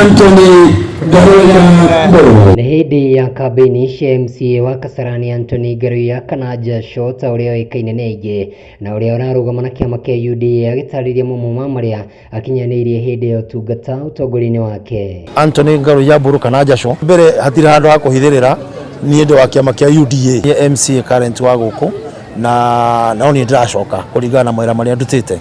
Anthony Ngaruiya Mburu. Nĩ hĩndĩ ya kambĩini cia MCA wa Kasarani Anthony Ngaruiya kana Joshua ta ũrĩa oĩkaine nĩ aingĩ na ũrĩa ũrarũgama na kĩama kĩa UDA agĩtarĩria mamwe ma marĩa akinyanĩirie hĩndĩ ya ũtungata ũtongoria-inĩ wake. Anthony Ngaruiya Mburu kana Joshua mbere hatirĩ handũ ha kũhithĩrĩra niĩ ndĩ wa kĩama kĩa UDA MCA current wa gũkũ na no niĩ ndĩracoka kũringana na mawĩra marĩa ndutĩte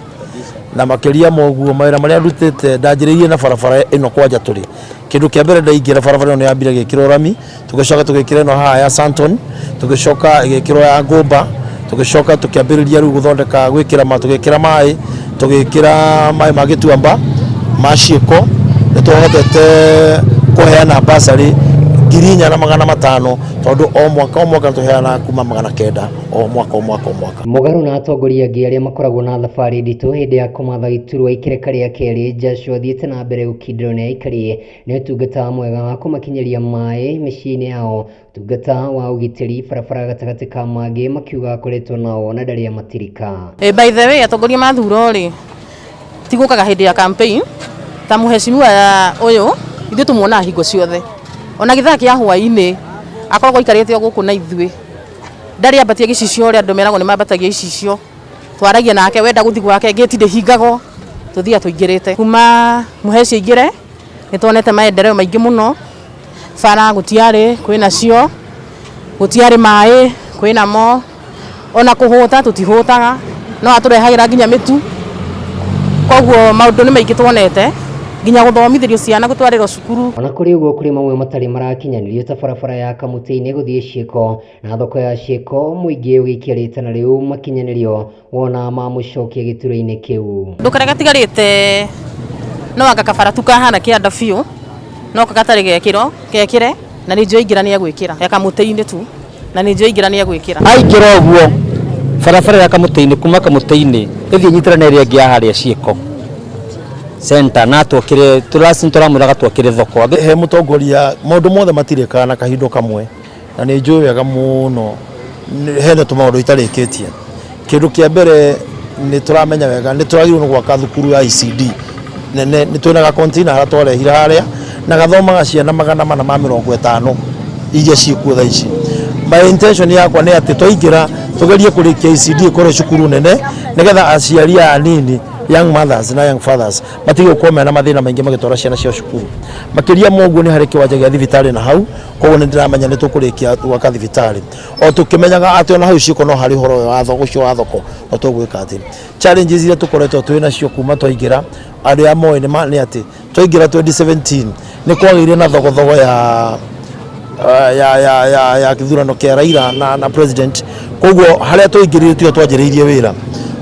na makĩria ma ũguo mawĩra marĩa ndutĩte ndanjĩrĩirie na barabara ĩno kwanja tũrĩ kĩndũ kĩa mbere ndaingĩra barabara ĩno nĩ yambire gĩkĩrwo rami, tũgĩcoka tũgĩkĩra ĩno haha ya Santon, tũgĩcoka ĩgĩkĩrwo ya Ngũmba, tũgĩcoka tũkĩambĩrĩria rĩu gũthondeka gwĩkĩra ma tũgĩkĩra maĩ, tũgĩkĩra maĩ ma gĩtuamba ma ciĩko, nĩ tũhotete kũheana bursary 4500 tondũ o mwaka o mwaka tũheanaga kuma 900 o mwaka o mwaka o mwaka. Mũgarũ na atongoria angĩ arĩa makoragwo na thabarĩ nditũ hĩndĩ ya kũmatha gĩturwa ikereka rĩa kerĩ, Joshua athiĩte na mbere gũkindĩrwo nĩ aikari nĩ ũtungata mwega wa kũmakinyĩria maĩ mĩciĩ-inĩ yao, ũtungata wa ũgitĩri barabara gatagatĩ ka mangĩ makiuga akoretwo nao na ndarĩ amatirika. By the way, atongoria mathurwo rĩ, ti gũkaga hĩndĩ ya campaign ta mũhecimiwa ũyũ ithuĩ tũmuonaga hingo ciothe, ona gĩthaa kĩa hwaĩ-inĩ akoragwo aikarĩte o gũkũ na ithuĩ, ndarĩ ambatia gĩcicio ũrĩa andũ meragwo nĩ mambatagia icicio, twaragia nake wenda gũthiĩ gwake gate ndĩhingagwo, tũthiaga tũingĩrĩte. Kuma mũheci aingĩre nĩ tuonete maendeleo maingĩ mũno, bara gũtiarĩ kwĩnacio, gũtiarĩ maĩ kwĩnamo, ona kũhũta tũtihũtaga, no atũrehagĩra nginya mĩtu, koguo maũndũ nĩ maingĩ tuonete, nginya gũthomithĩrio ciana gũtwarĩrwo cukuru. Ona kũrĩ ũguo kũrĩ mamwe matarĩ marakinyanĩrio ta barabara ya Kamũtĩ-inĩ gũthiĩ Ciĩko na thoko ya Ciĩko, mũingĩ ũgĩikia rĩtana rĩu makinyanĩrio wona mamũcokia gĩturwa-inĩ kĩu. Kaũndũ karĩa gatigarĩte no anga kabara tu kahana kĩanda biũ no gatarĩ gekĩro gekĩre na nĩ njũĩ aingĩra nĩ egwĩkĩra ya Kamũtĩ-inĩ tu na nĩ njũĩ aingĩra nĩ egwĩkĩra. Aingĩra ũguo barabara ya Kamũtĩ-inĩ kuma Kamũtĩ-inĩ ĩthiĩ ĩnyitane na ĩrĩa ĩngĩ ya harĩa Ciĩko center na twakĩre tũramwĩraga twakĩre thoko. He mũtongoria maũndũ mothe matirĩkaga na kahinda kamwe na nĩ njũĩ wega mũno hena tũmaũndũ itarĩkĩtie. Kĩndũ kĩa mbere nĩ tũramenya wega nĩ tũragĩrĩirwo nĩ gwaka thukuru ya ECD nene, nĩ twĩna ga container harĩa twarehire harĩa na gathomaga ciana 450 iria ciĩkuo thaa ici. My intention yakwa nĩ atĩ twaingĩra tũgerie kũrĩkia ECD ĩkorwo cukuru nene nĩgetha aciari aya anini young mothers na young fathers matige gũkorwo mena mathĩna maingĩ magĩtwara ciana ciao cukuru. Makĩria ma ũguo nĩ harĩ kĩwanja gĩa thibitarĩ na hau, koguo nĩ ndĩramenya nĩ tũkũrĩkia gwaka thibitarĩ o tũkĩmenyaga atĩ ona hau ciĩko no harĩ ũhoro ũyũ wa thoko ũcio wa thoko no tũgwĩka atĩ challenges iria tũkoretwo twĩ nacio kuma twaingĩra arĩa moĩ nĩ atĩ twaingĩra 2017 nĩ kwagĩire na thogothogo ya kĩthurano kĩa Raila na president, koguo harĩa twaingĩrire tiho twanjĩrĩirie wĩra.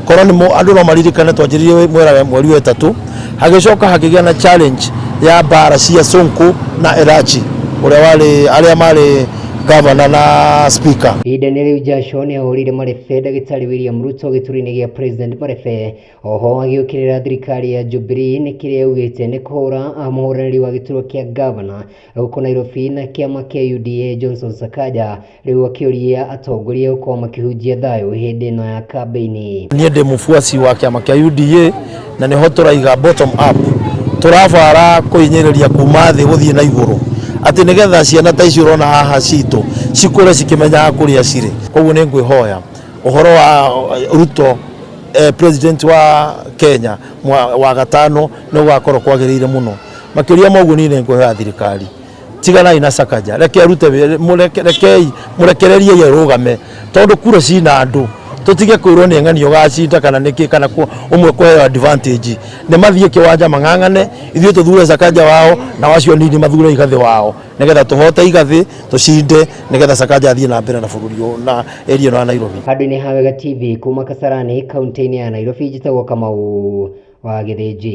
Korwo nĩ andũ no maririkane twanjĩrĩirie mwera mweri wa ĩtatũ, hagĩcoka hakĩgĩa na challenge ya mbara cia Sonko na Elachi ũrĩa warĩ arĩa marĩ governor na speaker. Ihinda-inĩ rĩu Joshua nĩ ahũrĩire marebe ndagĩtarĩ William Ruto gĩturwa-inĩ gĩa president marebe, oho agĩũkĩrĩra thirikari ya Jubilee nĩ kĩrĩa augĩte nĩ kũhũra mũhũranĩri wa gĩturwa kĩa gavana gũkũ Nairobi na kĩama kĩa UDA Johnson Sakaja, rĩu akĩũria atongoria gũkorwo makĩhunjia thayũ hĩndĩ ĩno ya kambĩini. Niĩ ndĩ mũbuaci wa kĩama kĩa UDA na nĩho tũraiga bottom up, tũrabara kũhinyĩrĩria kuma thĩ gũthiĩ na igũrũ atĩ nĩgetha ciana ta ici ũrona haha citũ cikũre cikĩmenyaga kũrĩa cirĩ. Koguo nĩ ngwĩhoya ũhoro wa Ruto, president wa Kenya wa gatano nĩ gũgakorwo kwagĩrĩire mũno. Makĩria ma ũguo niĩ nĩ ngwĩhoya thirikari tiganai na Sakaja, reke arute rekei mũrekereriei arũgame tondũ kura cina andũ, tũtige kwĩrwo nĩ ng'ani ũgacinda kana nĩkĩ kana ũmwe kũheo advantage. Nĩ mathiĩ kĩwanja mang'ang'ane, ithuĩ tũthure Sakaja wao na acio anini mathure Igathĩ wao nĩgetha tũhote Igathĩ tũcinde nĩgetha Sakaja athiĩ na mbere na bũrũri ũyũ na area ĩno ya Nairobi. Handũ-inĩ ha Wega TV kuma Kasarani kaunti-inĩ ya Nairobi, njĩtagwo Kamau wa Gĩthĩnji.